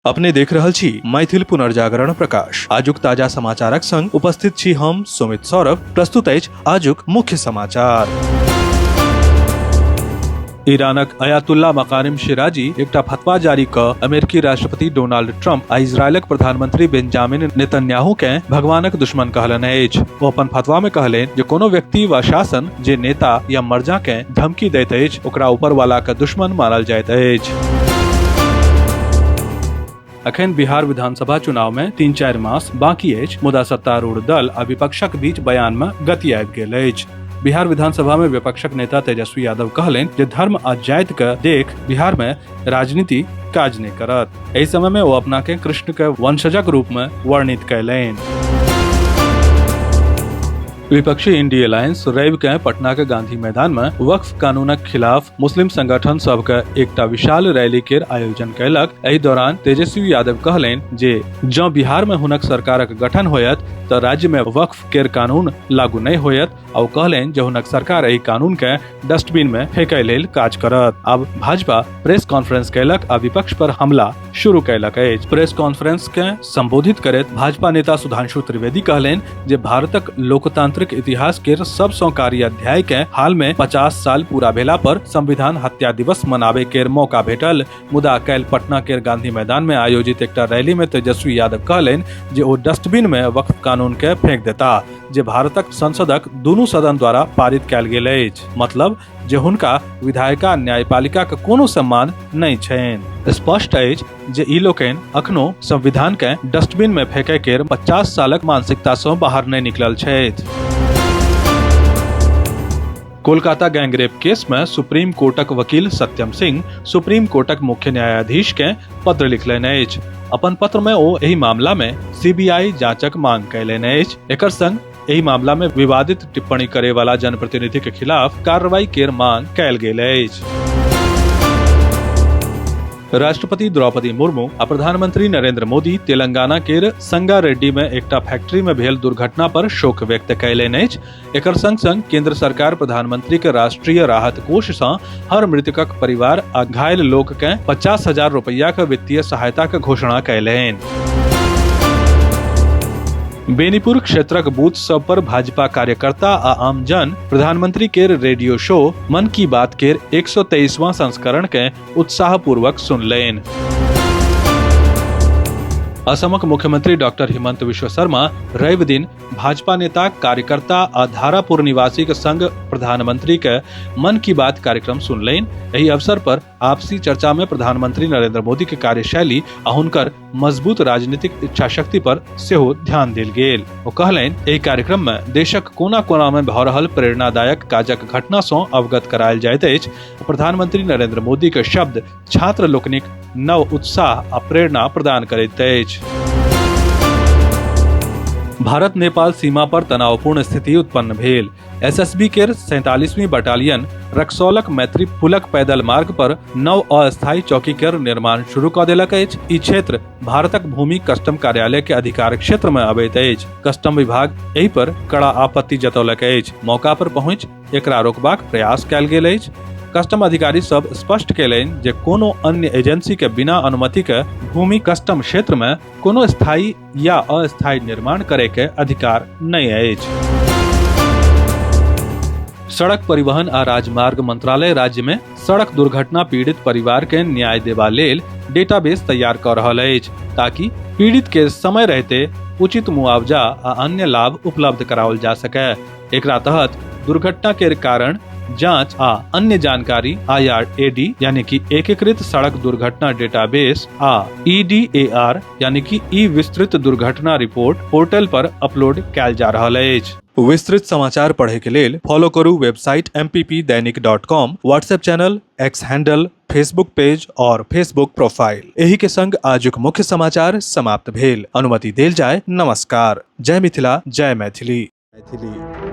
अपने देख रहल छी मैथिल पुनर्जागरण प्रकाश। आजुक ताजा समाचारक संग उपस्थित छी हम सुमित सौरभ। प्रस्तुत अछि आजुक मुख्य समाचार। ईरानक अयातुल्ला मकारिम शिराजी एकटा फतवा जारी क अमेरिकी राष्ट्रपति डोनाल्ड ट्रंप आ इजरायलक प्रधानमंत्री बेंजामिन नेतन्याहू के भगवानक दुश्मन कहलनि अछि। ओ अपन फतवा में कहलनि जे कोनो व्यक्ति वा शासन जे नेता या मर्जा के धमकी दैत अछि ओकरा ऊपर वाला के दुश्मन मानल जाइत अछि। अखन बिहार विधानसभा चुनाव में 3-4 मास बाकी अछि, मुदा सत्तारूढ़ दल आ विपक्षक बीच बयान में गति आबि गेल अछि। बिहार विधानसभा में विपक्षक नेता तेजस्वी यादव कहलनि जे धर्म आ जाति के देख बिहार में राजनीति काज नहि करत। एहि समय में ओ अपना के कृष्ण के वंशजक रूप में वर्णित कयलनि। विपक्षी इंडी अलायंस रवि के पटना के गांधी मैदान में वक्फ कानूनक खिलाफ मुस्लिम संगठन सब के एकटा विशाल रैली के आयोजन कयलक। एहि दौरान तेजस्वी यादव कहलनि जे जँ बिहार में हुनक सरकारक गठन होयत तऽ राज्य में वक्फ केर कानून लागू नहि होयत आ ओ कहलनि जे हुनक सरकार एहि कानून के डस्टबिन में फेंकय लेल काज करत। आब भाजपा प्रेस कॉन्फ्रेंस कयलक आ विपक्ष पर हमला शुरू कयलक अछि। प्रेस कॉन्फ्रेंस के संबोधित करैत भाजपा नेता सुधांशु त्रिवेदी कहलनि जे भारतक लोकतांत्रिक इतिहास के सबसँ कारी अध्याय के हाल में 50 साल पूरा भेला पर संविधान हत्या दिवस मनाबे के मौका भेटल। मुदा काल्हि पटना के गांधी मैदान में आयोजित एकटा रैली में तेजस्वी यादव कहलनि जे ओ डस्टबिन में वक्फ कानून के फेंक देता जे भारतक संसदक दुनू सदन द्वारा पारित कयल गेल अछि। मतलब जे हुनका विधायिका न्यायपालिका के कोनो सम्मान नहि छनि। स्पष्ट अछि जे ई लोकनि अखनो संविधान के डस्टबिन में फेंकय केर 50 सालक मानसिकता सँ बाहर नहि निकलल छथि। कोलकाता गैंगरेप केस में सुप्रीम कोर्टक वकील सत्यम सिंह सुप्रीम कोर्टक मुख्य न्यायाधीश के पत्र लिखलनि अछि। अपन पत्र में ओ एहि मामला में सीबीआई जांचक मांग कयलनि अछि। एकर संग एहि मामला में विवादित टिप्पणी करे वाला जनप्रतिनिधि के खिलाफ कार्रवाई केर मांग कयल गेल अछि। राष्ट्रपति द्रौपदी मुर्मू आ प्रधानमंत्री नरेंद्र मोदी तेलंगाना केर संगारेड्डी में एकटा फैक्ट्री में भेल दुर्घटना पर शोक व्यक्त कयलनि अछि। एकर संग संग केंद्र सरकार प्रधानमंत्री के राष्ट्रीय राहत कोष सँ हर मृतकक परिवार आ घायल लोक के 50,000 रुपया के वित्तीय सहायता के घोषणा कयलनि। बेनीपुर क्षेत्रक बूथ सब पर भाजपा कार्यकर्ता आ आमजन प्रधानमंत्री केर रेडियो शो मन की बात केर 123वां संस्करण के उत्साहपूर्वक सुनलनि। असमक मुख्यमंत्री डॉक्टर हिमंत विश्व शर्मा रवि दिन भाजपा नेता, कार्यकर्ता आ धारापुर निवासी के संग प्रधानमंत्री के मन की बात कार्यक्रम सुनलनि। एहि अवसर पर आपसी चर्चा में प्रधानमंत्री नरेंद्र मोदी के कार्यशैली आ हुनकर मजबूत राजनीतिक इच्छा शक्ति पर सेहो ध्यान देल गेल। ओ कहलनि, एहि कार्यक्रम में देशक कोना कोना में भऽ रहल प्रेरणादायक काजक घटना सँ अवगत करायल जाइत अछि। प्रधानमंत्री नरेंद्र मोदी के शब्द छात्र लोकनिक नव उत्साह आ प्रेरणा प्रदान करैत अछि। भारत नेपाल सीमा पर तनावपूर्ण स्थिति उत्पन्न भेल। एसएसबी केर 47वीं बटालियन रक्सौलक मैत्री पुलक पैदल मार्ग पर नव अस्थायी चौकी केर निर्माण शुरू कऽ देलक अछि। ई क्षेत्र भारतक भूमि कस्टम कार्यालय के अधिकार क्षेत्र में अबैत अछि। कस्टम विभाग एहि पर कड़ा आपत्ति जतौलक अछि। मौका पर पहुंचि एकरा रोकबाक प्रयास कयल गेल अछि। कस्टम अधिकारी सब स्पष्ट कयलनि जे कोनो अन्य एजेंसी के बिना अनुमति के भूमि कस्टम क्षेत्र में कोनो स्थायी या अस्थायी निर्माण करे के अधिकार नहि अछि। सड़क परिवहन आ राजमार्ग मंत्रालय राज्य में सड़क दुर्घटना पीड़ित परिवार के न्याय देबा लेल डेटाबेस तैयार कऽ रहल अछि ताकि पीड़ित के समय रहते उचित मुआवजा आ अन्य लाभ उपलब्ध कराओल जा सके। एकरा तहत दुर्घटना के कारण जांच आ अन्य जानकारी आईआरएडी यानी कि एकीकृत सड़क दुर्घटना डेटाबेस आ ईडीएआर यानी कि ई विस्तृत दुर्घटना रिपोर्ट पोर्टल पर अपलोड कयल जा रहल अछि। विस्तृत समाचार पढ़े के लेल फॉलो करू website mppdainik.com, WhatsApp channel, X handle, Facebook page और फेसबुक प्रोफाइल। एही के संग आजुक मुख्य समाचार समाप्त भेल। अनुमति देल जाय। नमस्कार। जय मिथिला, जय मैथिली। मैथिली।